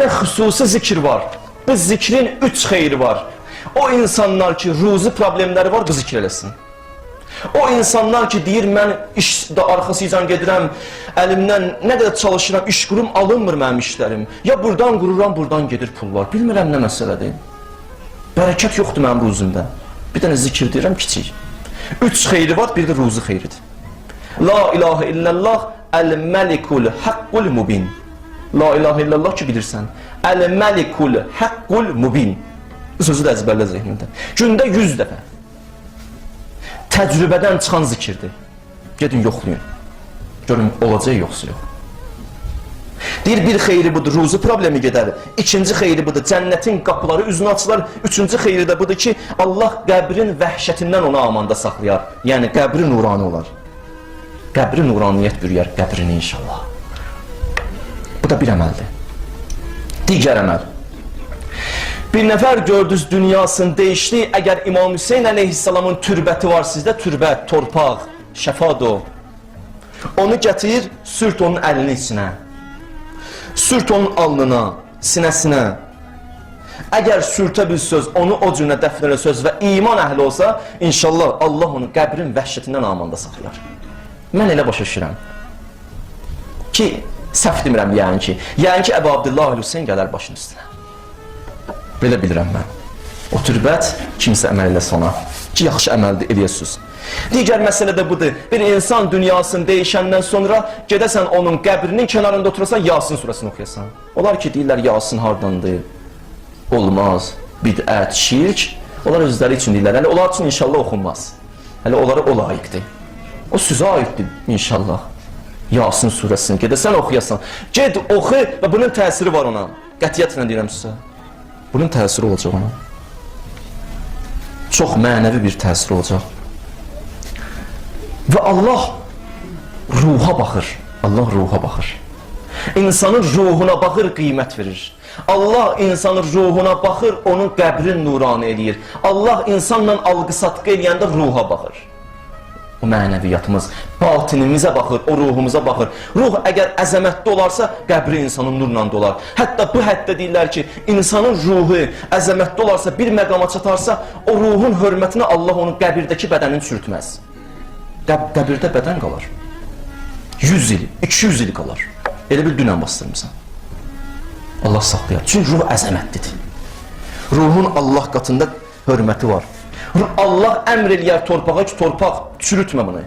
dənə xüsusi zikir var. Bu zikrin 3 xeyri var. O insanlar ki, ruzi problemləri var, bu zikir eləsin. O insanlar ki, deyir, mən işdə arxasıcan gedirəm, əlimdən nə qədər çalışıram, iş qurum, alınmır mənim işlərim. Ya buradan qururam, buradan gedir pullar. Bilmirəm nə məsələdir. Bərəkət yoxdur mənim ruzumda. Bir dənə zikir deyirəm, kiçik. 3 xeyri var, bir də ruzi xeyridir. La ilahe illallah el-melikul haqqul mubin. La ilahe illallah ki bilirsən. El-melikul haqqul mubin. Bu sözü də əzbərlə zehnində. Gündə 100 dəfə. Təcrübədən çıxan zikirdir. Gedin yoxlayın. Görün olacaq yoxsa yox. Deyir bir xeyri budur, ruzi problemi gedər. İkinci xeyri budur, cənnətin qapıları üzünə açılar. Üçüncü xeyri də budur ki, Allah qəbrin vəhşətindən onu amanda saxlayar. Yəni qəbri nurani olar. Qəbri nuraniyyət bürüyər qəbrini inşallah. Bu da bir əməldir. Digər əməl. Bir nəfər gördünüz dünyasını dəyişdi. Əgər İmam Hüseyin əleyhissalamın türbəti var sizdə, türbət, torpaq, şəfadır o. Onu gətir, sürt onun əlinin içinə. Sürt onun alnına, sinəsinə. Əgər sürtə bilsöz, onu o cürə dəfn eləsöz və iman əhli olsa, inşallah Allah onu qəbrin vəhşətindən amanda saxlayar. Mən elə başa düşürəm ki, səhv demirəm yəni ki, yəni ki Əbu Abdullah Hüseyin gələr başın üstünə. Belə bilirəm mən. O türbət kimsə əməl eləsə ona ki, yaxşı əməldir eləyəsiniz. Digər məsələ də budur. Bir insan dünyasını dəyişəndən sonra gedəsən onun qəbrinin kənarında oturasan, Yasin surəsini oxuyasan. Onlar ki deyirlər Yasin hardandır? Olmaz. Bidət, şirk. Onlar özləri üçün deyirlər. Hələ onlar üçün inşallah oxunmaz. Hələ onlara o layiqdir. O sizə aiddir inşallah. Yasin surəsini gedəsən oxuyasan. Ged oxu və bunun təsiri var ona. Qətiyyətlə deyirəm sizə. Bunun təsiri olacaq ona. Çox mənəvi bir təsir olacaq. Və Allah ruha baxır. Allah ruha baxır. İnsanın ruhuna baxır, qiymət verir. Allah insanın ruhuna baxır, onun qəbrini nurani eləyir. Allah insanla alqı-satqı eləyəndə ruha baxır. O mənəviyyatımız, batinimizə baxır, o ruhumuza baxır. Ruh əgər əzəmətli olarsa, qəbri insanın nurla dolar. Hətta bu həddə deyirlər ki, insanın ruhu əzəmətli olarsa, bir məqama çatarsa, o ruhun hörmətinə Allah onun qəbirdəki bədənini çürütməz. Qəbirdə bədən qalar. 100 il, 200 il qalar. Elə bil dünən bastırmısan. Allah saxlayar. Çünki ruh əzəmətlidir. Ruhun Allah qatında hörməti var. Allah əmr eləyər torpağa ki, torpaq çürütmə bunu.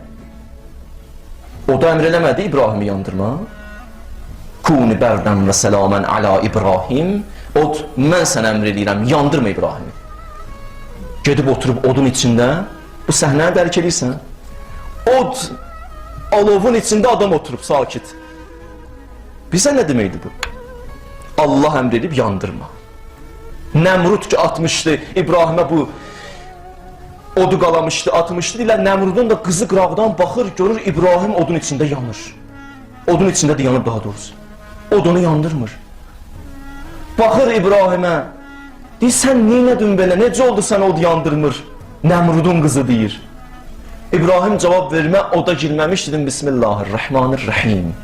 O da əmr eləmədi İbrahimi yandırma. Kuni bərdən və səlamən alə İbrahim. Od, mən sənə əmr eləyirəm, yandırma İbrahimi. Gedib oturub odun içində, bu səhnəni dərk eləyirsən. Od, alovun içində adam oturub sakit. Bilirsən nə deməkdir bu? Allah əmr edib yandırma. Nəmrud ki atmışdı İbrahimə bu odu qalamışdı, atmışdı. Deyirlər Nəmrudun da qızı qıraqdan baxır, görür İbrahim odun içində yanır. Odun içində də yanır daha doğrusu. Od onu yandırmır. Baxır İbrahimə. Deyir sən neynədin belə? Necə oldu sən od yandırmır? Nəmrudun qızı deyir. İbrahim cavab vermə, oda girməmiş dedim Bismillahirrahmanirrahim.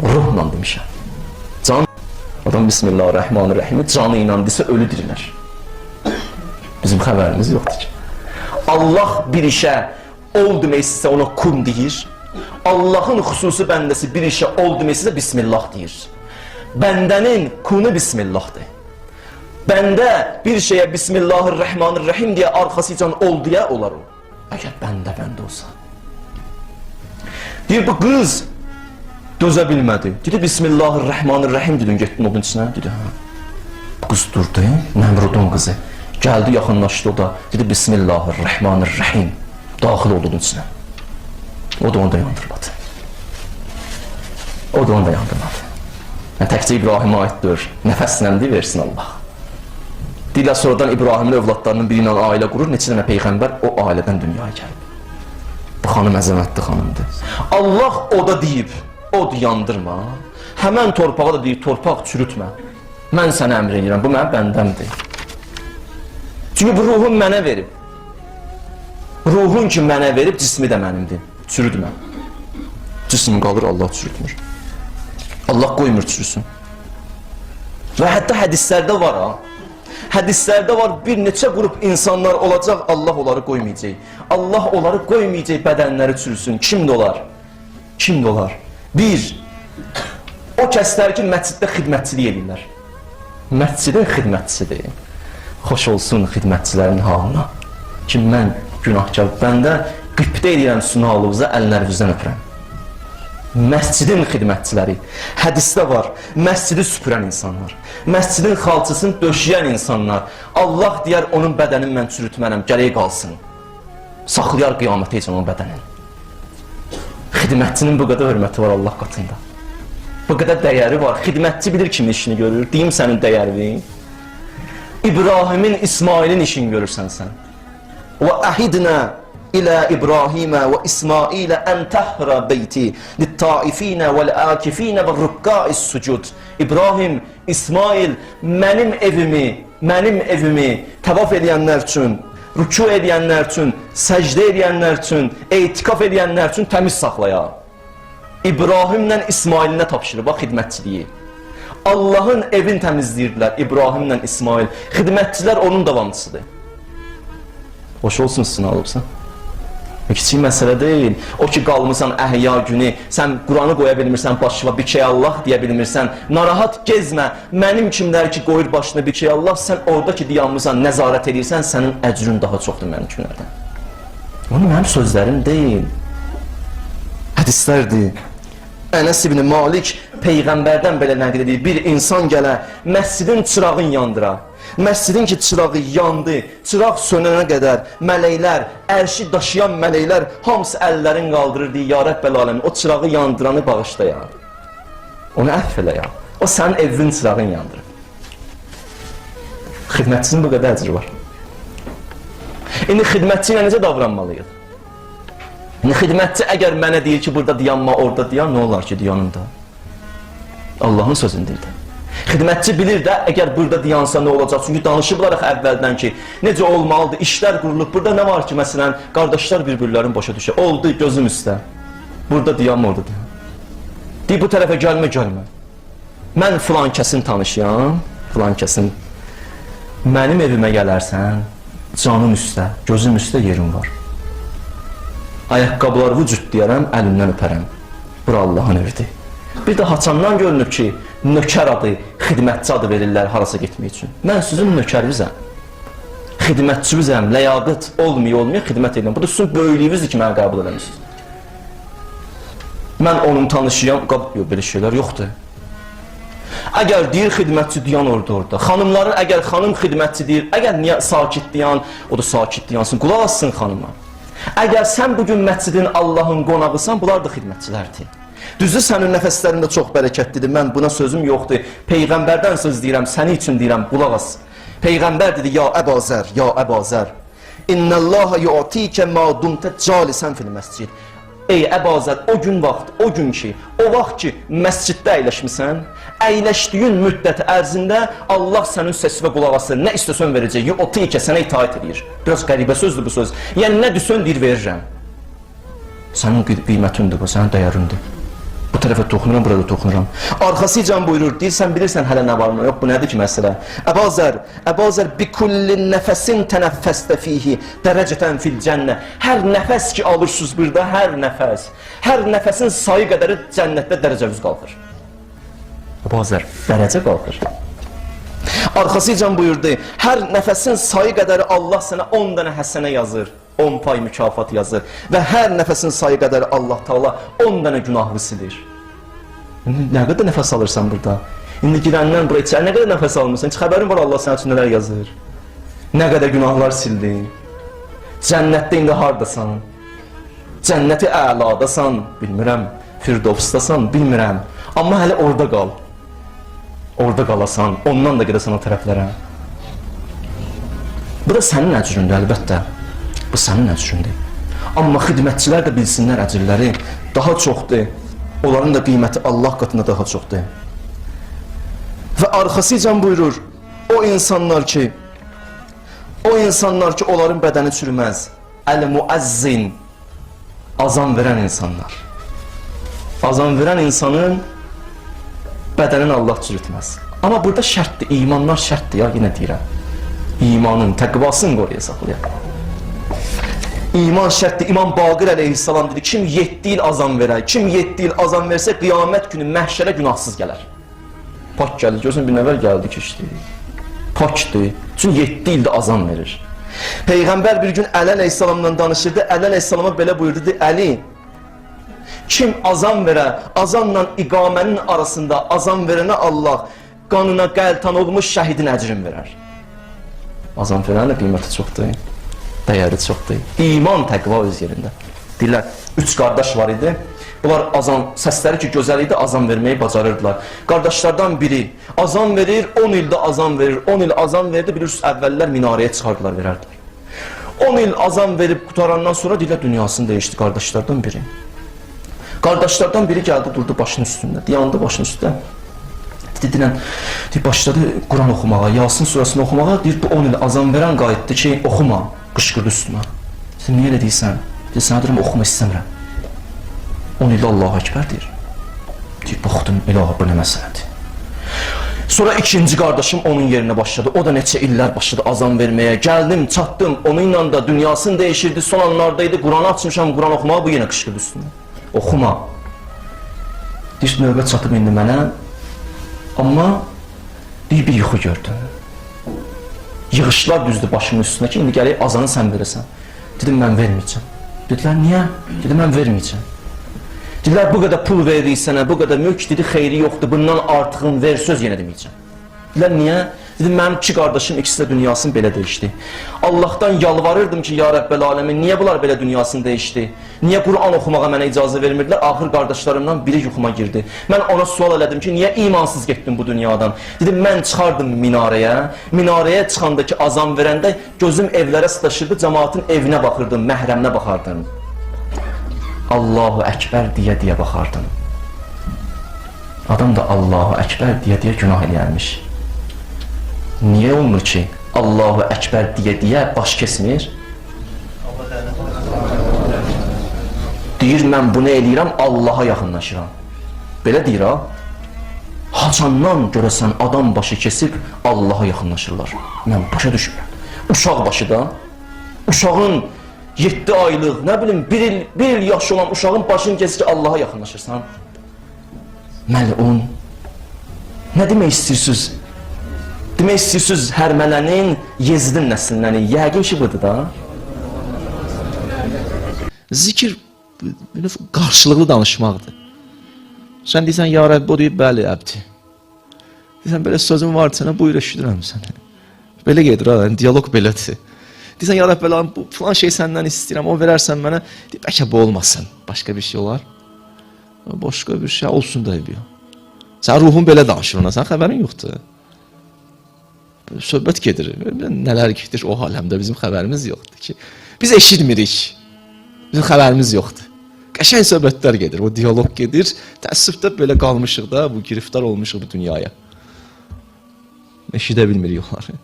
Ruhla demişəm. Can adam Bismillahirrahmanirrahimi canı ilə desə ölü dirilər. Bizim xəbərimiz yoxdur ki. Allah bir işə ol demək istəsə ona kun deyir. Allahın xüsusi bəndəsi bir işə ol demək istəsə Bismillah deyir. Bəndənin kunu Bismillahdır. Bəndə bir şeyə Bismillahirrahmanirrahim deyə arxasıcan ol deyə olar o. Əgər bəndə bəndə olsa. Deyir bu qız dözə bilmədi. Dedi Bismillahirrahmanirrahim dedin getdin odun içinə. Dedi hə. Bu qız durdu, Nəmrudun qızı. Gəldi yaxınlaşdı o da. Dedi Bismillahirrahmanirrahim. Daxil oldu odun içinə. O da onu da yandırmadı. O da onu da yandırmadı. Yəni, təkcə İbrahimə aiddir. Nəfəslə versin Allah. Deyirlər sonradan İbrahimin övladlarının biri ilə ailə qurur. Neçə dənə peyğəmbər o ailədən dünyaya gəlib. Bu xanım əzəmətli xanımdır. Allah oda deyib, od yandırma. Həmən torpağa da deyib, torpaq çürütmə. Mən sənə əmr edirəm, bu mənim bəndəmdir. Çünki bu ruhun mənə verib. Ruhun ki mənə verib, cismi də mənimdir. Çürütmə. Cism qalır, Allah çürütmür. Allah qoymur çürüsün. Və hətta hədislərdə var ha. Hədislərdə var bir neçə qrup insanlar olacaq, Allah onları qoymayacaq. Allah onları qoymayacaq, bədənləri çürüsün. Kimdir onlar? Kimdir onlar? Bir, o kəslər ki, məsciddə xidmətçilik edirlər. Məscidin xidmətçisidir. Xoş olsun xidmətçilərin halına. Ki, mən günahkar, bəndə qibtə edirəm sizin halınıza, əllərinizdən öpürəm. Məscidin xidmətçiləri, hədisdə var, məscidi süpürən insanlar, məscidin xalçasını döşəyən insanlar. Allah deyər, onun bədənini mən çürütmərəm, gərək qalsın. Saxlayar qiyamətə üçün onun bədənini. Xidmətçinin bu qədər hörməti var Allah qatında. Bu qədər dəyəri var. Xidmətçi bilir kimin işini görür. Deyim sənin dəyərini. İbrahimin, İsmailin işini görürsən sən. Və əhidnə ilə İbrahimə və İsmailə ən təhra beyti lit-taifinə vəl-akifinə və rükkais sucud. İbrahim, İsmail, mənim evimi təvaf edənlər üçün, rükû edənlər üçün, səcdə edənlər üçün, etikaf edənlər üçün təmiz saxlaya. İbrahimlə İsmailinə tapşırır, bax xidmətçiliyi. Allahın evini təmizləyirdilər İbrahimlə İsmail. Xidmətçilər onun davamçısıdır. Hoş olsun sizin alıbsan. Kiçik məsələ deyil. O ki qalmısan əhya günü, sən Quranı qoya bilmirsən başına, bir şey Allah deyə bilmirsən. Narahat gezmə. Mənim kimlər ki qoyur başına bir şey Allah, sən orada ki dayanmısan, nəzarət edirsən, sənin əcrün daha çoxdur mənim kimlərdən. Bunu mənim sözlərim deyil. Hədislərdir. Ənəs ibn Malik peyğəmbərdən belə nəql edir. Bir insan gələ, məscidin çırağını yandıra. Məscidin ki çırağı yandı, çıraq sönənə qədər mələklər, ərşi daşıyan mələklər hamısı əllərini qaldırır, deyir, ya Rəbbəl aləmin, o çırağı yandıranı bağışla ya. Onu əfv elə ya. O sənin evin çırağını yandırır. Xidmətçinin bu qədər əcri var. İndi xidmətçi ilə necə davranmalıyıq? İndi xidmətçi əgər mənə deyir ki, burada dayanma, orada dayan, nə olar ki, dayanım da? Allahın sözünü deyir də. Xidmətçi bilir də, əgər burada dayansa nə olacaq? Çünki danışıblar axı əvvəldən ki, necə olmalıdır, işlər qurulub. Burada nə var ki, məsələn, qardaşlar bir-birlərini başa düşür. Oldu, gözüm üstə. Burada dayanma, orada dayan. Deyir, bu tərəfə gəlmə, gəlmə. Mən filan kəsin tanışıyam, filan kəsin. Mənim evimə gələrsən, canım üstə, gözüm üstə yerim var. Ayaqqabılarımı cütləyərəm, əlimdən öpərəm. Bura Allahın evidir. Bir də haçandan görünüb ki, nökər adı, xidmətçi adı verirlər harasa getmək üçün. Mən sizin nökərinizəm. Xidmətçinizəm, ləyaqət olmuyor, xidmət edirəm. Bu da sizin böyüklüyünüzdür ki, məni qəbul eləmisiniz. Mən onun tanışıyam, yox, belə şeylər yoxdur. Əgər deyir xidmətçi dayan orada. Xanımların əgər xanım xidmətçi deyir, əgər niyə sakit dayan, o da sakit dayansın, qulaq assın xanıma. Əgər sən bugün məscidin Allahın qonağısan, bunlar da xidmətçilərdir. Düzdür, sənin nəfəslərində çox bərəkətlidir. Mən buna sözüm yoxdur. Peyğəmbərdən söz deyirəm, səni üçün deyirəm, qulaq as. Peyğəmbər dedi, ya Əbazər, ya Əbazər. İnnallaha yu'tike ma dumte calisən fil məscid. Ey Əbazər, o gün vaxt, o gün ki, o vaxt ki məsciddə əyləşmisən, əyləşdiyin müddət ərzində Allah sənin səsinə qulaq asır, nə istəsən verəcək. Yu'tike, sənə itaat edir. Biraz qəribə sözdür bu söz. Yəni nə desən deyir verirəm. Sənin qiymətindir bu, sənin dəyərindir. Bu tərəfə toxunuram, burada toxunuram. Arxasıcan buyurur, deyir, sən bilirsən hələ nə var mı? Yox, bu nədir ki məsələ? Əbazər, Əbazər bikulli nəfəsin tənəffəstə fihi dərəcətən fil cənnə. Hər nəfəs ki alırsınız burada, hər nəfəs. Hər nəfəsin sayı qədəri cənnətdə dərəcəniz qalxır. Əbazər, dərəcə qalxır. Arxasıcan buyurdu, hər nəfəsin sayı qədəri Allah sənə 10 dənə həsənə yazır. 10 pay mükafat yazır və hər nəfəsin sayı qədəri Allah Taala 10 dənə günahını silir. İndi nə qədər nəfəs alırsan burada? İndi girəndən bura içəri nə qədər nəfəs almısan? Heç xəbərin var Allah sənin üçün nələr yazır? Nə qədər günahlar sildin? Cənnətdə indi hardasan? Cənnəti əladasan, bilmirəm. Firdovsdasan, bilmirəm. Amma hələ orada qal. Orada qalasan, ondan da gedəsən o tərəflərə. Bu da sənin əcründür əlbəttə. Bu sənin əcründür. Amma xidmətçilər də bilsinlər əcrləri daha çoxdur. Onların da qiyməti Allah qatında daha çoxdur. Və arxasıcan buyurur, o insanlar ki, onların bədəni çürüməz. Əl-müəzzin, azan verən insanlar. Azan verən insanın Bədənin Allah çürütməz. Amma burada şərtdir, imanlar şərtdir ya, yenə deyirəm. İmanın, təqvasını qoruya saxlaya. İman şərtdir. İmam Baqir əleyhissalam dedi, kim 7 il azan verər, kim 7 il azan versə, qiyamət günü məhşərə günahsız gələr. Pak gəlir, görürsən bir nəfər gəldi, keçdi. Pakdır. Çünki 7 ildə azan verir. Peyğəmbər bir gün Əli əleyhissalamla danışırdı. Əli əleyhissalama belə buyurdu, dedi, Əli, kim azan verə, azanla iqamənin arasında azan verənə Allah qanına qəltan olmuş şəhidin əcrini verər. Azan verənin də qiyməti çoxdur, dəyəri çoxdur. İman, təqva öz yerində. Deyirlər, 3 qardaş var idi. Bunlar azan, səsləri ki gözəl idi, azan verməyi bacarırdılar. Qardaşlardan biri azan verir, 10 ildə azan verir, 10 il azan verdi, bilirsiniz, əvvəllər minarəyə çıxardılar, verərdilər. 10 il azan verib qutarandan sonra deyirlər, dünyasını dəyişdi qardaşlardan biri. Qardaşlardan biri gəldi, durdu başının üstündə, dayandı başının üstündə. Dedi, dinən, deyir, başladı Quran oxumağa, Yasin surəsini oxumağa, deyir, bu 10 il azan verən qayıtdı ki, oxuma, qışqırdı üstümə. Dedim, niyə elə deyirsən? Deyir, sənə deyirəm, oxuma istəmirəm. 10 ildə Allahu Ekber deyir. Deyir, baxdım, ilahi, bu nə məsələdir? Sonra ikinci qardaşım onun yerinə başladı. O da neçə illər başladı azan verməyə. Gəldim, çatdım, onunla da dünyasını dəyişirdi. Son anlardaydı, Quranı açmışam, Quran oxumağa, bu yenə qışqırdı üstünə. Oxuma. Deyir, növbə çatıb indi mənə. Amma deyir, bir yuxu gördüm. Yığışlar düzdü başımın üstünə ki, indi gələk azanı sən verəsən. Dedim, mən verməyəcəm. Dedilər, niyə? Dedim, mən verməyəcəm. Dedilər, bu qədər pul veririk sənə, bu qədər mülk, dedi, xeyri yoxdur, bundan artığın ver, söz yenə deməyəcəm. Dedilər, niyə? Dedim, mənim iki qardaşım, ikisi də dünyasını belə dəyişdi. Allahdan yalvarırdım ki, ya Rəbbəl aləmin, niyə bunlar belə dünyasını dəyişdi? Niyə Quran oxumağa mənə icazə vermirdilər? Axır qardaşlarımdan biri yuxuma girdi. Mən ona sual elədim ki, niyə imansız getdin bu dünyadan? Dedim, mən çıxardım minarəyə. Minarəyə çıxanda ki, azan verəndə gözüm evlərə sataşırdı, cəmaatın evinə baxırdım, məhrəminə baxardım. Allahu Əkbər deyə-deyə baxardım. Adam da Allahu Əkbər deyə-deyə günah eləyərmiş. Niyə olmur ki, Allahu Əkbər deyə-deyə baş kesmir? Deyir, mən bunu eləyirəm, Allaha yaxınlaşıram. Belə deyir ha. Haçandan görəsən adam başı kesib Allaha yaxınlaşırlar. Mən başa düşmürəm. Uşaq başı da, uşağın 7 aylıq, nə bilim, bir il yaşı olan uşağın başını kesir ki, Allaha yaxınlaşırsan. Məlun. Nə demək istəyirsiniz? Demək istəyirsiniz, Hərmələnin Yezidin nəslindən, yəqin ki budur da. Zikir belə qarşılıqlı danışmaqdır. Sən deyirsən, ya Rəbbi, o deyir, bəli, əbdi. Deyirsən, belə sözüm var sənə, buyur, eşidirəm səni. Belə gedir ha, yəni, diyaloq belədir. Deyirsən, ya Rəbbi, bu filan şey səndən istəyirəm, o verərsən mənə. Deyir, bəlkə bu olmasın, başqa bir şey olar. Başqa bir şey olsun da bir. Sən ruhun belə danışır ona, sən xəbərin yoxdur. Söhbət gedir, nələr gedir o aləmdə bizim xəbərimiz yoxdur ki. Biz eşitmirik, bizim xəbərimiz yoxdur. Qəşəng söhbətlər gedir, o diyaloq gedir. Təəssüfdə belə qalmışıq da, bu giriftar olmuşuq bu dünyaya. Eşidə bilmirik onları.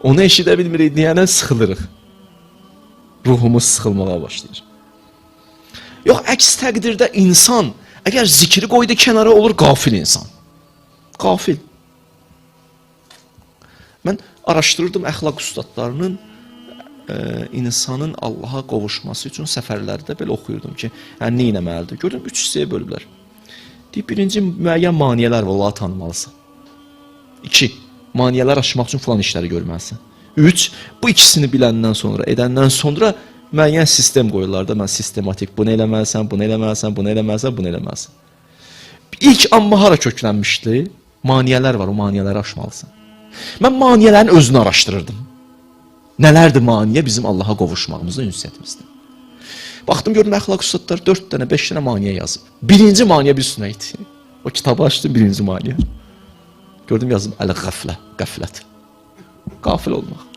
Onu eşidə bilmirik deyənə sıxılırıq. Ruhumuz sıxılmağa başlayır. Yox, əks təqdirdə insan əgər zikri qoydu kənara olur qafil insan. Qafil. Mən araşdırırdım əxlaq ustadlarının insanın Allaha qovuşması üçün səfərlərdə belə oxuyurdum ki, yəni nə etməlidir? Gördüm 3 hissəyə bölüblər. Deyir, birinci müəyyən maneələr var, Allahı tanımalısan. 2. Maneələr aşmaq üçün filan işləri görməlisən. 3. Bu ikisini biləndən sonra, edəndən sonra müəyyən sistem qoyurlar da, mən sistematik bunu eləməlisən, bunu eləməlisən, bunu eləməlisən, bunu eləməlisən. İlk amma hara köklənmişdi? Maneələr var, o maneələri aşmalısan. Mən maneələrin özünü araşdırırdım. Nələrdir maneə bizim Allaha qovuşmağımızda, ünsiyyətimizdə? Baxdım, gördüm, əxlaq ustadları 4 dənə, 5 dənə maneə yazıb. Birinci maneə bir üstünə idi. O kitabı açdım, birinci maneə. Gördüm, yazıb, əl-qəflə, qəflət. Qafil olmaq.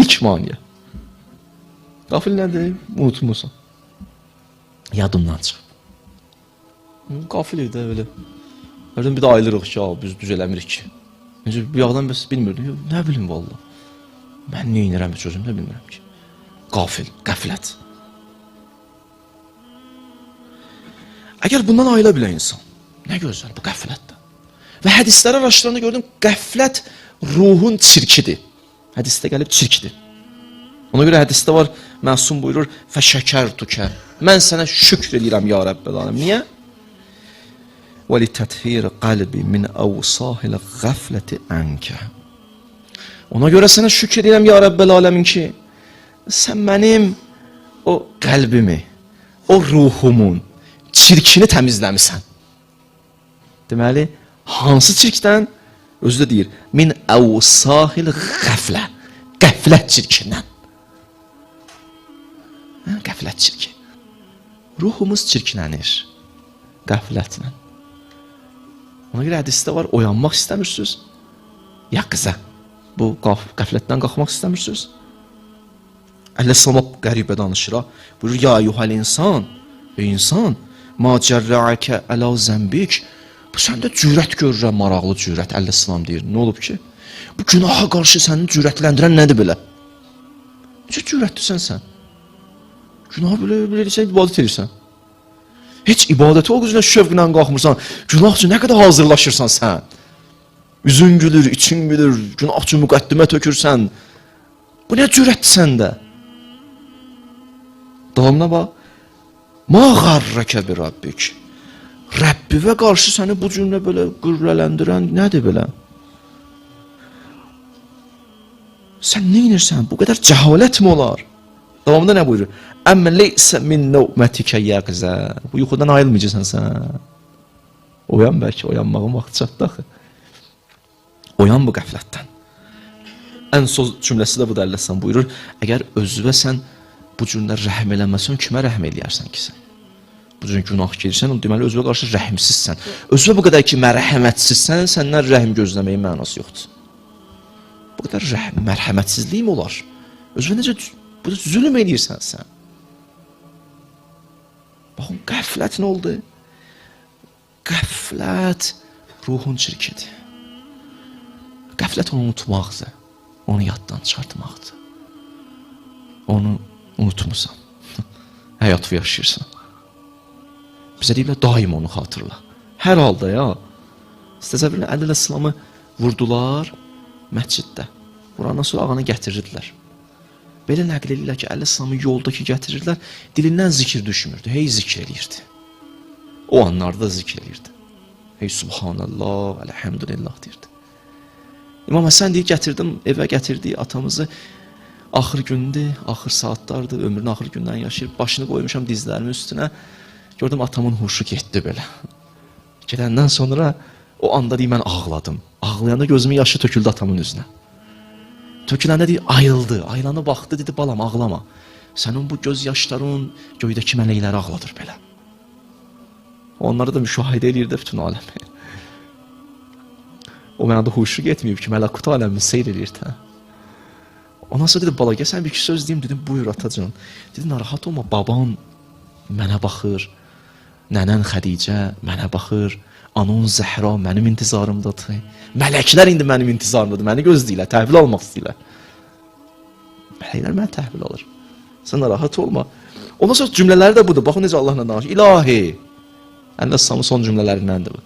İlk maneə. Qafil nədir? Unutmusan. Yadımdan çıxıb. Qafil idi belə. Gördüm, bir də ayılırıq ki, biz düz eləmirik ki. Necə, bir yağdan bəs bilmirdim. Yox, nə bilim vallah. Mən nə edirəm heç özüm də bilmirəm ki. Qafil, qəflət. Əgər bundan ayıla bilən insan, nə gözəl bu qəflətdən. Və hədisləri araşdıranda gördüm, qəflət ruhun çirkidir. Hədisdə gəlib çirkidir. Ona görə hədisdə var, məsum buyurur, fəşəkərtükə. Mən sənə şükr edirəm, ya Rəbbəl aləm. Niyə? Və li təthir qalbi min əvsahil qəfləti ənkə. Ona görə sənə şükr edirəm, ya Rəbbəl aləmin ki, sən mənim o qəlbimi, o ruhumun çirkini təmizləmisən. Deməli, hansı çirkdən? Özü də deyir, min əvsahil qəflə, qəflət çirkindən. Qəflət çirki. Ruhumuz çirklənir qəflətlə. Ona görə hədisdə var, oyanmaq istəmirsiniz, ya qıza, bu qəflətdən qalxmaq istəmirsiniz. Əleyhissalam qəribə danışır ha. Buyurur, ya eyyuhəl insan, ey insan, ma cərrəəkə əla zəmbik. Bu səndə cürət görürəm, maraqlı cürət. Əleyhissalam deyir, nə olub ki? Bu günaha qarşı səni cürətləndirən nədir belə? Necə cürətlisən sən? Günah belə edirsən, ibadət edirsən. Heç ibadətə o gücünə şövqlə qalxmırsan. Günah üçün nə qədər hazırlaşırsan sən? Üzün gülür, için gülür, günah üçün müqəddimə tökürsən. Bu nə cürətdir səndə? Davamına bax. Ma qarrəkə bi Rabbik. Rəbbivə qarşı səni bu cümlə belə qürrələndirən nədir belə? Sən nə edirsən? Bu qədər cəhalət mi olar? Davamında nə buyurur? Əmmə leysə min nəvmətikə yəqzə. Bu yuxudan ayılmayacaqsan sən. Oyan bəlkə, oyanmağın vaxtı çatdı axı. Oyan bu qəflətdən. Ən son cümləsi də budur, Əleyhissalam buyurur. Əgər özünə sən bu cümlə rəhm eləməsən, kimə rəhm eləyərsən ki sən? Bu cür günah gedirsən, deməli özünə qarşı rəhmsizsən. Özünə bu qədər ki mərhəmətsizsən, səndən rəhm gözləməyin mənası yoxdur. Bu qədər mərhəmətsizlik mi olar? Özünə necə bu zülm eləyirsən sən? Baxın, qəflət nə oldu? Qəflət ruhun çirkidir. Qəflət onu unutmaqdır. Onu yaddan çıxartmaqdır. Onu unutmusan. Həyatı yaşayırsan. Bizə deyiblər, daim onu xatırla. Hər halda ya. Təsəvvür edin, Əli əleyhissalamı vurdular məsciddə. Vurandan sonra ağanı gətirirdilər. Belə nəql edirlər ki, Əli əleyhissalamı yoldakı gətirirdilər, dilindən zikir düşmürdü, hey zikr eləyirdi. O anlarda zikr eləyirdi. Hey subhanallah, elhamdülillah deyirdi. İmam Həsən deyir, gətirdim, evə gətirdik atamızı. Axır gündür, axır saatlardır, ömrünün axır gündən yaşayır. Başını qoymuşam dizlərimin üstünə. Gördüm atamın huşu getdi belə. Gedəndən sonra o anda deyir, mən ağladım. Ağlayanda gözümün yaşı töküldü atamın üzünə. Töküləndə deyir, ayıldı. Ayılanda baxdı, dedi, balam ağlama. Sənin bu göz yaşların göydəki mələkləri ağladır belə. Onları da müşahidə eləyirdi bütün aləmi. O mənada huşu getməyib ki, mələkut aləmini seyr eləyirdi. Hə? Ondan sonra dedi, bala, gəl sən bir iki söz deyim. Dedim, buyur atacan. Dedi, narahat olma, baban mənə baxır. Nənən Xədicə mənə baxır. Anon Zəhra mənim intizarımdadır. Mələklər indi mənim intizarımdadır. Məni gözləyirlər, təhvil almaq istəyirlər. Mələklər məni təhvil alır. Sən narahat olma. Ondan sonra cümlələri də budur. Baxın necə Allahla danışır. İlahi. Əleyhissalamın son cümlələrindəndir bu.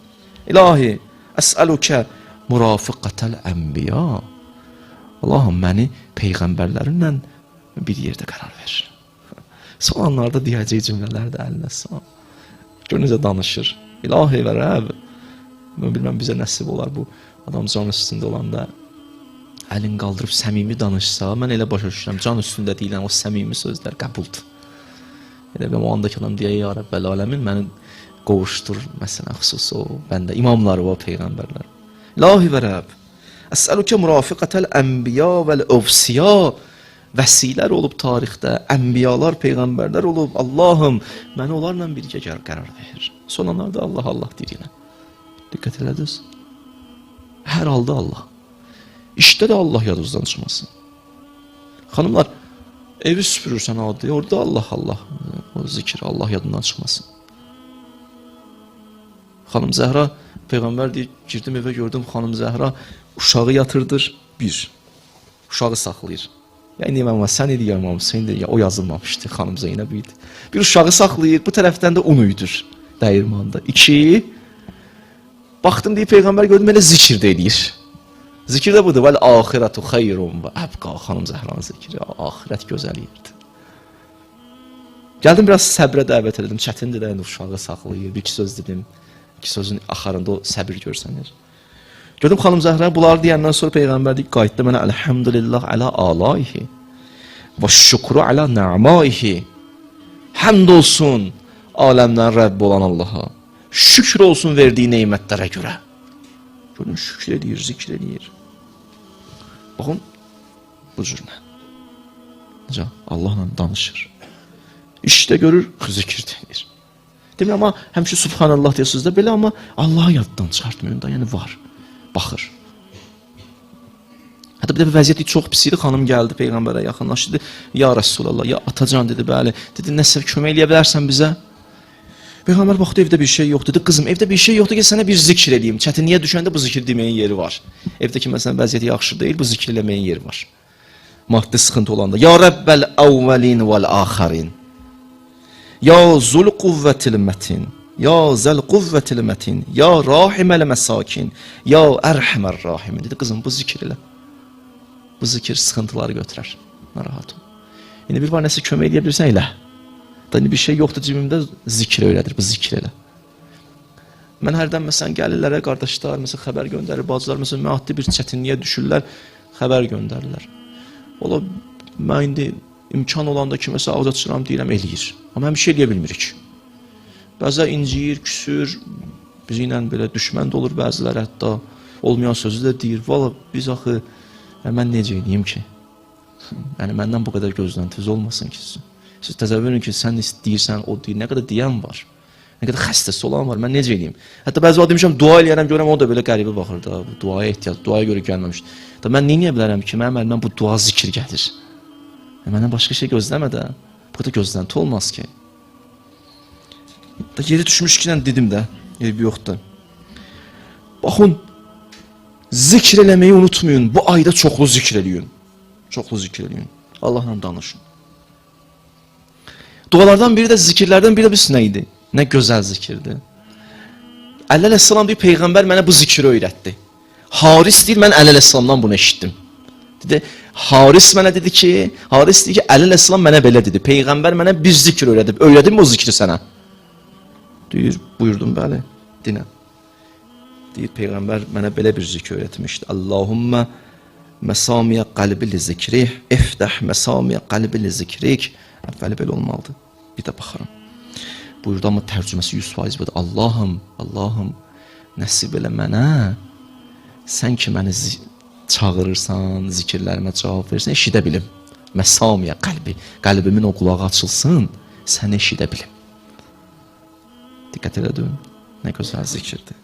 İlahi, əsəlukə murafiqətəl ənbiya. Allahım məni peyğəmbərlərinlə bir yerdə qərar ver. Son anlarda deyəcək cümlələr də əleyhissalam. Gör necə danışır. İlahi və Rəbb. Mən bilməm bizə nəsib olar bu adam can üstündə olanda əlin qaldırıb səmimi danışsa, mən elə başa düşürəm, can üstündə deyilən o səmimi sözlər qəbuldur. Elə bilməm o andakı adam deyə, ya Rəbbəl aləmin məni qovuşdur, məsələn, xüsusi o bəndə imamları və peyğəmbərlər. İlahi və Rəbb. Əsəlukə murafiqətəl ənbiya vəl-övsiya. Vəsilər olub tarixdə, ənbiyalar, peyğəmbərlər olub. Allahım, məni onlarla birgə qərar ver. Son anlarda Allah, Allah deyir yenə. Diqqət elədiniz? Hər halda Allah. İşdə də Allah yadınızdan çıxmasın. Xanımlar, evi süpürürsən adi, orada Allah, Allah. O zikir, Allah yadından çıxmasın. Xanım Zəhra, peyğəmbər deyir, girdim evə gördüm, xanım Zəhra uşağı yatırdır, bir. Uşağı saxlayır. Yəni İmam Həsən idi, ya İmam Hüseyn idi, ya o yazılmamışdı, xanım Zeynəb idi. Bir uşağı saxlayır, bu tərəfdən də un üyüdür dəyirmanda. İki, Baxdım deyir, Peyğəmbər gördüm, elə zikir də eləyir. Zikir də budur, vəl axirətu xeyrun və əbqa, xanım Zəhranın zikri, axirət gözəl yerdir. Gəldim biraz səbrə dəvət elədim, çətindir də, uşağı saxlayır, bir iki söz dedim, iki sözün axarında o səbir görsənir. Gördüm xanım Zəhra bunları deyəndən sonra Peyğəmbər deyir, qayıtdı mənə, əlhəmdülillah ələ alaihi və şükru ələ nə'maihi. Həmd olsun aləmlərin Rəbbi olan Allaha. Şükür olsun verdiyi neymətlərə görə. Gördüm, şükür eləyir, zikr eləyir. Baxın, bu cür nə? Necə? Allahla danışır. İşdə görür, zikr deyir. Demirəm, amma həmişə Subhanallah deyirsiniz də belə, amma Allahı yaddan çıxartmayın da, yəni var, baxır. Hətta bir dəfə vəziyyəti çox pis idi, xanım gəldi Peyğəmbərə yaxınlaşdı, dedi, ya Rəsulallah, ya atacan dedi, bəli. Dedi, nəsə kömək eləyə bilərsən bizə? Peyğəmbər baxdı, evdə bir şey yoxdur. Dedi, qızım, evdə bir şey yoxdur ki, sənə bir zikr eləyim. Çətinliyə düşəndə bu zikr deməyin yeri var. Evdəki məsələn vəziyyəti yaxşı deyil, bu zikr eləməyin yeri var. Maddi sıxıntı olanda. Ya Rəbbəl əvvəlin vəl axərin. Ya zul quvvətil mətin. Ya zəl quvvətil mətin. Ya rahiməl məsakin. Ya ərhəmər rahimin. Dedi, qızım, bu zikr elə. Bu zikr sıxıntıları götürər. Narahat ol. İndi bir var nəsə kömək eləyə bilirsən, elə. Da indi bir şey yoxdur cibimdə, zikr öyrədir, bu zikr elə. Mən hərdən məsələn gəlirlər, qardaşlar, məsələn xəbər göndərir, bacılar, məsələn maddi bir çətinliyə düşürlər, xəbər göndərirlər. Ola, mən indi imkan olanda kiməsə ağız açıram, deyirəm, eləyir. Amma həmişə eləyə bilmirik. Bəzən inciyir, küsür, bizi ilə belə düşmən də olur bəziləri, hətta olmayan sözü də deyir. Valla biz axı, mən necə eləyim ki? Yəni məndən bu qədər gözləntiniz olmasın ki sizin. Siz təsəvvür edin ki, sən istəyirsən, o deyir, nə qədər deyən var, nə qədər xəstəsi olan var, mən necə eləyim? Hətta bəzi vaxt demişəm, dua eləyərəm, görəm, o da belə qəribə baxır da, bu duaya ehtiyac, duaya görə gəlməmiş. Da mən nə eləyə bilərəm ki, mənim əlimdən bu dua zikir gəlir. Məndən başqa şey gözləmə də, bu qədər gözlənti olmaz ki. Da yeri düşmüş ki, dedim də, eybi yoxdur. Baxın, zikr eləməyi unutmayın, bu ayda çoxlu zikr eləyin. Çoxlu zikr eləyin, Allahla danışın. Dualardan biri də, zikirlərdən biri də bilirsin nə idi? Nə gözəl zikirdir. Əli əleyhissalam deyir, Peyğəmbər mənə bu zikri öyrətdi. Haris deyir, mən Əli əleyhissalamdan bunu eşitdim. Dedi, Haris mənə dedi ki, Haris deyir ki, Əli əleyhissalam mənə belə dedi. Peyğəmbər mənə bir zikr öyrədib. Öyrədim mi o zikri sənə? Deyir, buyurdum, bəli, dinə. Deyir, Peyğəmbər mənə belə bir zikr öyrətmişdi. Allahümmə məsamiyə qəlbi li zikrih, iftəh məsamiyə qəlbi li zikrik. Əvvəli belə olmalıdır. Bir də baxaram. Buyurdu, amma tərcüməsi 100% budur. Allahım, Allahım, nəsib elə mənə, sən ki məni çağırırsan, zikirlərimə cavab verirsən, eşidə bilim. Məsamiyə qəlbi, qəlbimin o qulağı açılsın, səni eşidə bilim. Diqqət elədin, nə gözəl zikirdir.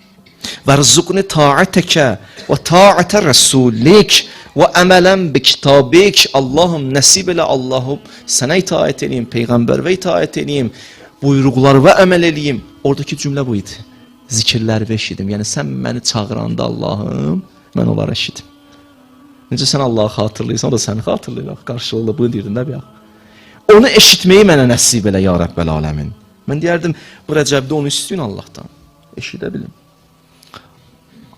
Vərzuqni ta'atəkə və ta'atə rəsulik və əmələn bi kitabik. Allahım nəsib elə, Allahım sənə itaət eləyim, Peyğəmbərə itaət eləyim, buyruqlarına əməl eləyim. Oradakı cümlə bu idi. Zikirləri eşidim. Yəni sən məni çağıranda Allahım, mən onları eşidim. Necə sən Allahı xatırlayırsan, o da səni xatırlayır. Qarşılıqlı bunu deyirdim də bayaq. Onu eşitməyi mənə nəsib elə ya Rəbbəl aləmin. Mən deyərdim, bu Rəcəbdə onu istəyin Allahdan. Eşidə bilim.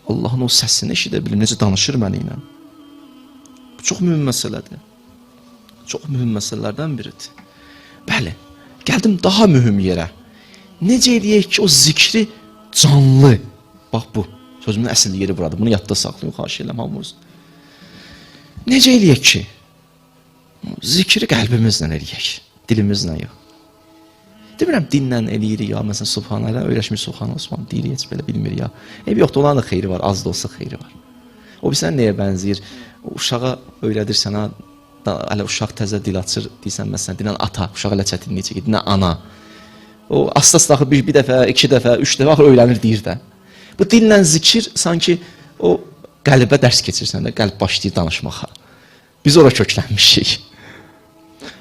Allahın o səsini eşidə bilim, necə danışır məni ilə. Bu çox mühüm məsələdir. Çox mühüm məsələlərdən biridir. Bəli, gəldim daha mühüm yerə. Necə eləyək ki, o zikri canlı. Bax bu, sözümün əsl yeri buradır. Bunu yadda saxlayın, xahiş edirəm hamımız. Necə eləyək ki, zikri qəlbimizlə eləyək, dilimizlə yox. Demirəm dinlə eləyirik ya, məsələn Subhanallah, öyrəşmiş Subhanallah, Subhanallah deyirik, heç belə bilmir ya. Eybi yoxdur, onların da xeyri var, az da olsa xeyri var. O bilirsən nəyə bənzəyir? O uşağa öyrədirsən ha, hələ uşaq təzə dil açır, deyirsən məsələn, dinən ata, uşaq hələ çətinlik çəkir, dinən ana. O asta-asta axı bir dəfə, iki dəfə, üç dəfə axı öyrənir deyir də. Bu dillə zikir sanki o qəlbə dərs keçirsən də, qəlb başlayır danışmağa. Biz ora köklənmişik.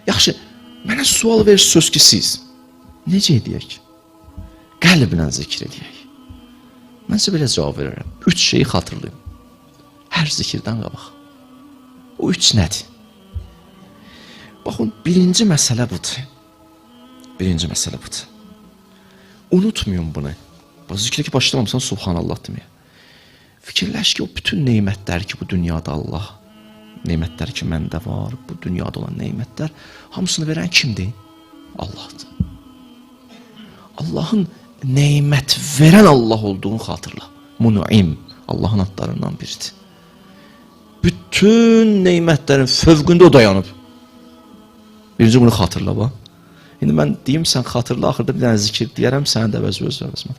Yaxşı, mənə sual verirsiniz ki, siz necə edək? Qəlblə zikr edək. Mən sizə belə cavab verirəm. Üç şeyi xatırlayın. Hər zikirdən qabaq. O üç nədir? Baxın, birinci məsələ budur. Birinci məsələ budur. Unutmayın bunu. Bax, zikrə ki, başlamamısan Subhanallah deməyə. Fikirləş ki, o bütün neymətlər ki, bu dünyada Allah, neymətlər ki, məndə var, bu dünyada olan neymətlər, hamısını verən kimdir? Allahdır. Allahın neymət verən Allah olduğunu xatırla. Munuim, Allahın adlarından biridir. Bütün neymətlərin fövqündə o dayanıb. Birinci bunu xatırla, bax. İndi mən deyim, sən xatırla, axırda bir dənə zikir deyərəm, səni də əvəz öz əvəzmə.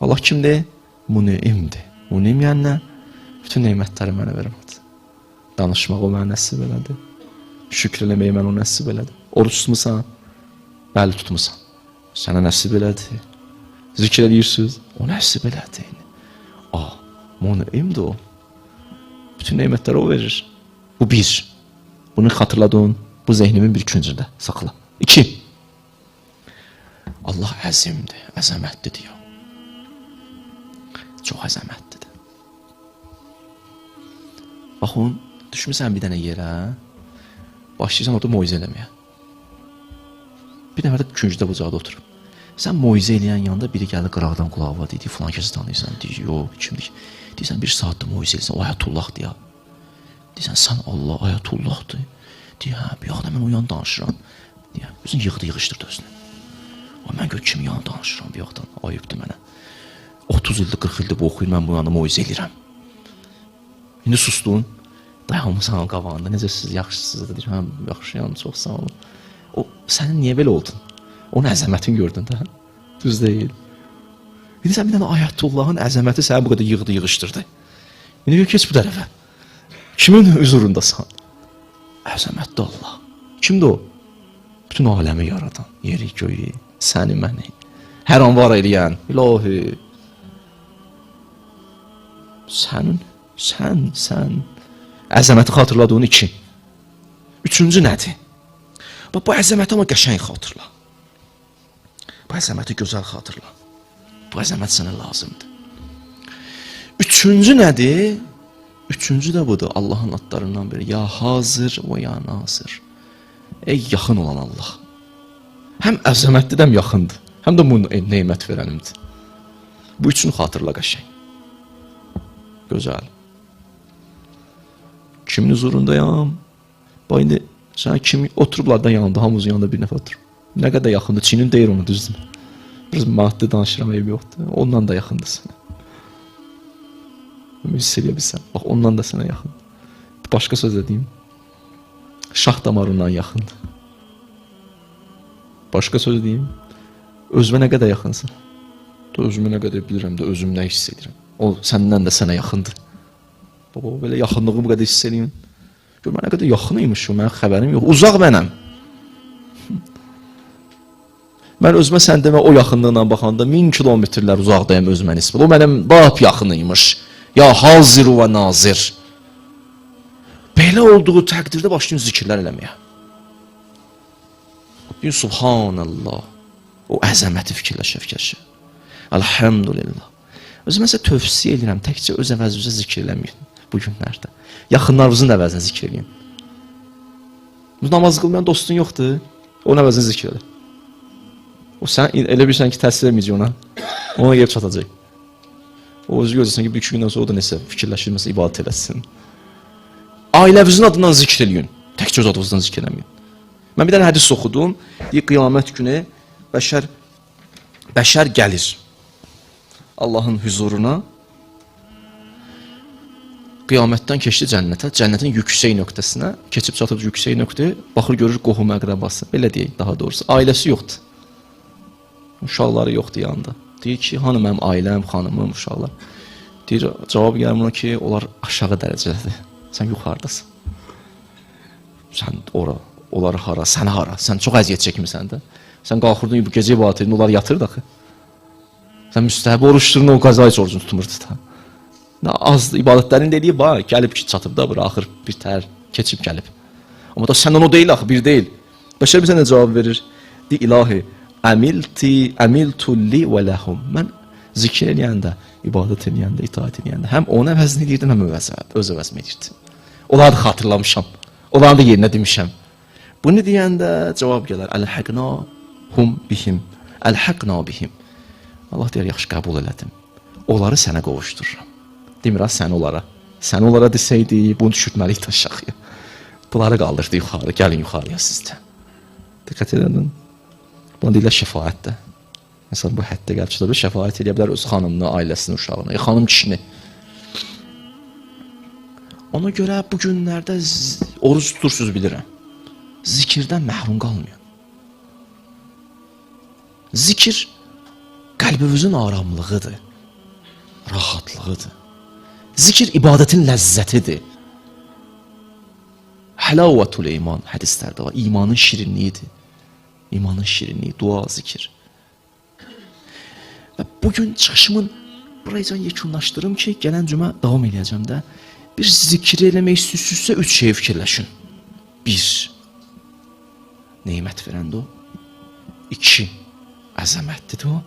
Allah kimdir? Munuimdir. Munuim yəni nə? Bütün neymətləri mənə verən odur. Danışmaq o mənə nəsib elədi. Şükr eləməyi mənə o nəsib elədi. Oruç tutmusan? Bəli, tutmusan. Sənə nəsib elədi. Zikr eləyirsiniz? O nəsib elədi. Munuimdir o. Bütün neymətləri o verir. Bu bir. Bunu xatırladın. Bu zehnimin bir küncündə saxla. İki. Allah əzimdir, əzəmətlidir ya. Çox əzəmətlidir. Baxın, düşmüsən bir dənə yerə, başlayırsan orada moizə eləməyə. Bir nəfər də küncdə bucaqda oturub. Sən moizə eləyən yanında biri gəldi qıraqdan qulağına deyir, filan kəsi tanıyırsan, deyir, yox, kimdir? Deyirsən, bir saatda moizə eləyirsən, o Ayətullahdır ya. Deyirsən, sən Allah Ayətullahdır. Deyir, hə, bir yaxda mən o yan danışıram. Deyir, özünü yığdı, yığışdırdı özünü. O, mən gör kimi yan danışıram bir yaxdan, ayıbdır mənə. 30 ildir, 40 ildir bu oxuyur, mən bu yanda moizə eləyirəm. İndi sustun, dayanmısan o qabağında, necə siz yaxşısınız, deyir, hə, yaxşıyam, çox sağ olun. O, sənin niyə belə oldun? Onun əzəmətini gördün də, düz deyil. İndi sən bir dənə Ayətullahın əzəməti səni bu qədər yığdı, yığışdırdı. İndi gör, keç bu tərəfə. Kimin hüzurundasan? Əzəmətli Allah. Kimdir o? Bütün aləmi yaradan, yeri, göyü, səni, məni, hər an var eləyən, ilahi. Sənin, sən. Əzəməti xatırladığın iki. Üçüncü nədir? Bax, bu əzəməti amma qəşəng xatırla. Bu əzəməti gözəl xatırla. Bu əzəmət sənə lazımdır. Üçüncü nədir? Üçüncü də budur, Allahın adlarından biri. Ya hazır və ya nazır. Ey yaxın olan Allah. Həm əzəmətlidir, həm yaxındır. Həm də bu neymət verənimdir. Bu üçünü xatırla qəşəng. Gözəl. Kimin huzurundayam? Bax, indi sən kimi oturublar da yanında, hamımızın yanında bir nəfər oturub. Nə qədər yaxındır, Çinin deyir onu, düzdür. Biraz maddi danışıram, eybi yoxdur. Ondan da yaxındır sənə. Hiss eləyə bilsən. Bax, ondan da sənə yaxındır. Başqa söz də deyim. Şah damarından yaxındır. Başqa söz deyim. Özümə nə qədər yaxınsan? Özümə nə qədər bilirəm də, özüm nə hiss edirəm. O, səndən də sənə yaxındır. Baba, belə yaxınlığı bu qədər hiss eləyim. Gör, mən nə qədər yaxın imiş o, mənim xəbərim yox. Uzaq mənəm. Mən özümə sən demə o yaxınlığına baxanda 1000 kilometrlər uzaqdayım özümə nisbət. O mənim lap yaxın imiş. Ya hazir və nazir. Belə olduğu təqdirdə başlayın zikirlər eləməyə. Deyin, Subhanallah. O əzəməti fikirləşə, fikirləşə. Elhamdülillah. Özümə sizə tövsiyə edirəm, təkcə öz əvəzinizə zikr eləməyin bu günlərdə. Yaxınlarınızın əvəzinə zikr eləyin. Namaz qılmayan dostun yoxdur, onun əvəzinə zikr elə. O sən elə bilirsən ki, təsir eləməyəcək ona. Ona gəlib çatacaq. O özü görəcəksən ki, bir iki gündən sonra o da nəsə fikirləşir, məsələn, ibadət eləsin. Ailəvizin adından zikr eləyin. Təkcə öz adınızdan zikr eləməyin. Mən bir dənə hədis oxudum. Deyir, qiyamət günü bəşər gəlir Allahın hüzuruna. Qiyamətdən keçdi cənnətə, cənnətin yüksək nöqtəsinə, keçib çatıb yüksək nöqtəyə, baxır görür qohum əqrəbası, belə deyək daha doğrusu, ailəsi yoxdur. Uşaqları yoxdur yanında. Deyir ki, hanı mənim ailəm, xanımım, uşaqlar. Deyir, cavab gəlir buna ki, onlar aşağı dərəcədədir. Sən yuxarıdasan. Sən ora, onlar hara, sən hara? Sən çox əziyyət çəkmisən də. Sən qalxırdın, bu gecə ibadət edin, onlar yatırdı axı. Sən müstəhəb oruç tuturdun, o qəza heç orucunu tutmurdu da. Nə az ibadətlərini də eləyib, ha, gəlib ki, çatıb da bura, axır bir tər keçib gəlib. Amma da səndən o deyil axı, bir deyil. Bəşər bizə nə cavab verir? Deyir, ilahi, əmiltu li və ləhum. Mən zikr eləyəndə, ibadət eləyəndə, itaat eləyəndə həm onun əvəzini eləyirdim, həm öz əvəzimi eləyirdim. Onları da xatırlamışam. Onların da yerinə demişəm. Bunu deyəndə cavab gələr. Əlhəqna hum bihim. Əlhəqna bihim. Allah deyər, yaxşı qəbul elədim. Onları sənə qovuşdururam. Demir ha, sən onlara. Sən onlara desəydi, bunu düşürtməliyik aşağıya. Bunları qaldırdı yuxarı, gəlin yuxarıya sizdə. Diqqət edin. Buna deyirlər şəfaət də. Məsələn, bu həddə gəlib çıxda bir şəfaət edə bilər öz xanımını, ailəsini, uşağını, xanım kişini. Ona görə bu günlərdə oruc tutursunuz bilirəm. Zikirdən məhrum qalmayın. Zikir qəlbimizin aramlığıdır, rahatlığıdır. Zikir ibadətin ləzzətidir. Həlavatul iman hədislərdə var. İmanın şirinliyidir. İmanın şirinliyi, dua, zikir. Və bugün çıxışımın buraycan yekunlaşdırım ki, gələn cümə davam eləyəcəm də. Bir zikir eləmək istəyirsinizsə, üç şeyi fikirləşin. Bir, nemət verəndir o. İki, əzəmətlidir o.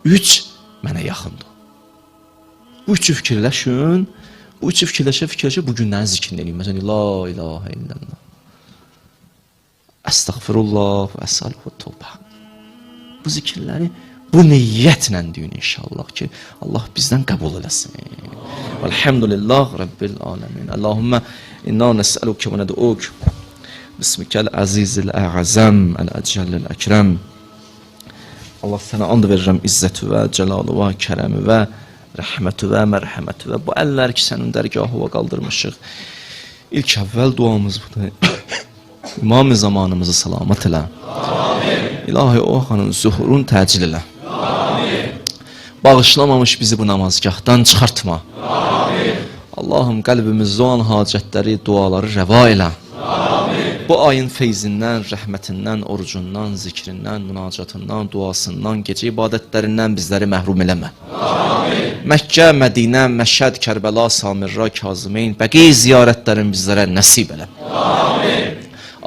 Üç, mənə yaxındır. Bu üçü fikirləşin. Bu üçü fikirləşə-fikirləşə bu günlərin zikrini eləyin. Məsələn, la ilahə illallah. Əstəğfirullah və əsəluhu tövbə. Bu zikirləri bu niyyətlə deyin inşallah ki, Allah bizdən qəbul eləsin. Velhamdülillah Rabbil aləmin. Allahümmə inna nəsəluke və nəd'uk. Bismikel əzizil ə'zəm, əl-əcəllil əkrəm. Allah sənə and verirəm izzəti və cəlalı və kərəmi və rəhməti və mərhəməti və bu əllər ki sənin dərgahına qaldırmışıq. İlk əvvəl duamız budur. İmam-ı zamanımızı salamat elə. Amin. İlahi o xanın zuhurun təcil elə. Amin. Bağışlamamış bizi bu namazgahdan çıxartma. Amin. Allahım qəlbimizdə olan hacətləri, duaları rəva elə. Amin. Bu ayın feyzindən, rəhmətindən, orucundan, zikrindən, münacatından, duasından, gecə ibadətlərindən bizləri məhrum eləmə. Amin. Məkkə, Mədinə, Məşəd, Kərbəla, Samirra, Kazımeyn, bəqi ziyarətlərin bizlərə nəsib elə. Amin.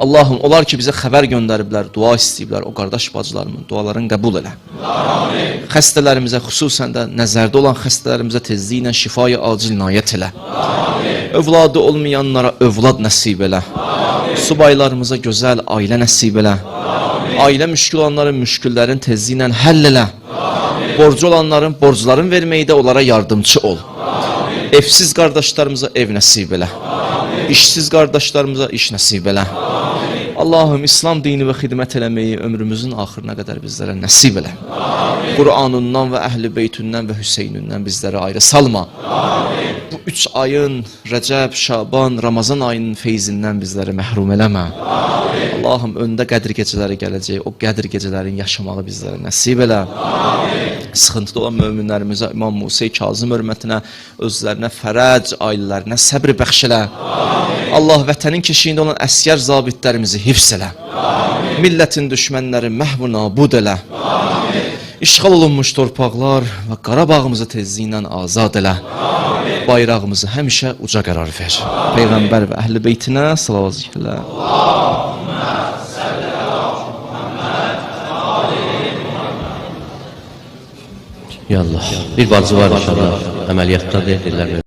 Allahım, onlar ki bizə xəbər göndəriblər, dua istəyiblər, o qardaş bacılarımın dualarını qəbul elə. Amin. Xəstələrimizə, xüsusən də nəzərdə olan xəstələrimizə tezliklə şifayı acil inayət elə. Amin. Övladı olmayanlara övlad nəsib elə. Amin. Subaylarımıza gözəl ailə nəsib elə. Amin. Ailə müşkül olanların müşküllərini tezliklə həll elə. Amin. Borcu olanların borcların verməkdə onlara yardımcı ol. Amin. Evsiz qardaşlarımıza ev nəsib elə. Amin. İşsiz qardaşlarımıza iş nəsib elə. Amin. Allahım İslam dini və xidmət eləməyi ömrümüzün axırına qədər bizlərə nəsib elə. Amin. Qur'anından və əhl-i beytündən və Hüseynündən bizləri ayrı salma. Amin. Bu üç ayın Rəcəb, Şaban, Ramazan ayının feyzindən bizləri məhrum eləmə. Amin. Allahım öndə Qədr gecələri gələcək. O Qədr gecələrin yaşamağı bizlərə nəsib elə. Amin. Sıxıntıda olan möminlərimizə İmam Musa Kazım hörmətinə, özlərinə fərəc, ailələrinə səbr bəxş elə. Amin. Allah vətənin keşiyində olan əsgər zabitlərimizi hifz elə. Amin. Millətin düşmənləri məhv nabud elə. Amin. İşğal olunmuş torpaqlar və Qarabağımızı tezliklə azad elə. Amin. Bayrağımızı həmişə uca qərar ver. Amin. Peyğəmbər və əhl-i beytinə salavat zikirlə. Ya Allah. Bir bacı var inşallah. Əməliyyatda deyirlər.